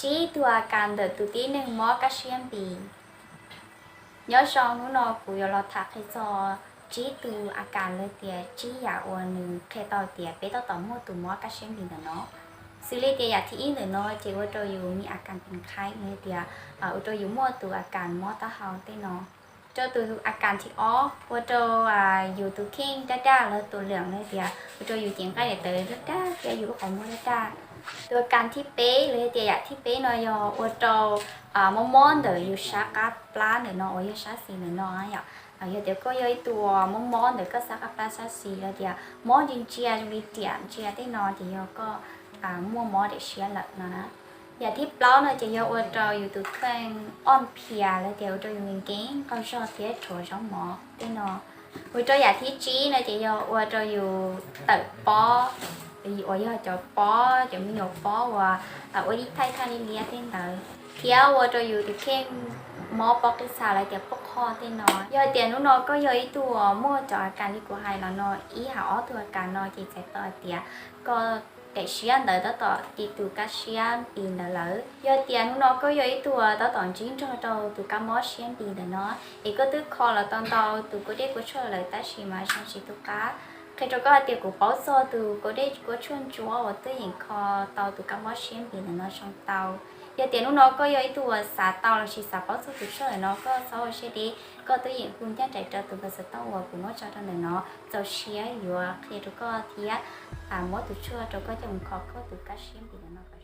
Tsib tug a kas ntawm tus tib neeg mob kab siab npis. Nyob zoo, hnub no kuv yuav los tham qhia txog tsib tug a kas los tias tsib yam uas nws qhia tau tias peb tab tom muaj tus mob kab siab npis ntawm no. Xws li tias yam thib ib ntawm no ces ua rau yus mi a kas pes qhaib los tias ua rau yus muaj tus a kas mob taub hau tej no. Rau tus a kas thib ob ua rau yus tus kheej daj daj los tus lwm los tias ua rau yus cev nqaij daim tawv daj daj thiab yus lub qhov muag daj daj. Tus a kas thib peb los tias yam thib peb no yog ua rau mob mob ntawm yus sab qab plab ntawm no uas yog sab xis ntawm no yom. Yog tias koj yog ib tug mob mob ntawm koj sab qab plab sab xis los tias mob ntsia ntsia zoo li riam ntsia tej no ces yog koj muaj mob daim siab lawm no na. Yam thib plaub no ces yog ua rau yus tus kheej oj phias los tias ua rau yus nkees nkees qaug zog thiab rhuav zaub mov tej no. Ua rau yam thib tsib no ces yog ua rau yus tawm pob uas yog cov pob, cov me nyuam pob uas ua ib thaij thaj liab liab tej ntawd, thiab ua rau yus tus kheej mob pob qij xa los tias pob qhoj tej no. Yog tias hnub no koj yog ib tug uas muaj cov a kas li kuv hais los no, ib hauv ob tug a kas no ces txhais tau hais tias koj daim siab ntawd tab tom ti tus kab siab npis ntawd lawm. Yog tias hnub no koj yog ib tug uas tab tom ntsib nrog rau tus kab mob siab npis ntawm no, es koj twb kho los tau ntau tus kua dej kua tshuaj lawm tab sis mas zoo tsis tu qab, qhia rau koj hais tias kuv paub txog tus kua dej kua tshuaj ntsuab uas twb yeem kho tau tus kab mob siab npis ntawm no zoo tau. Yog tias hnub no koj yog ib tug uas xav tau los sis xav paub txog tus tshuaj ntawm no, koj txhob ua siab deb, koj twb yeem hu ncaj nraim rau tus npawb xov tooj uas kuv muab tso rau ntawm no, txaus siab yuav qhia rau koj thiab muab tus tshuaj rau koj coj mus kho koj tus kab siab npis ntawm no kom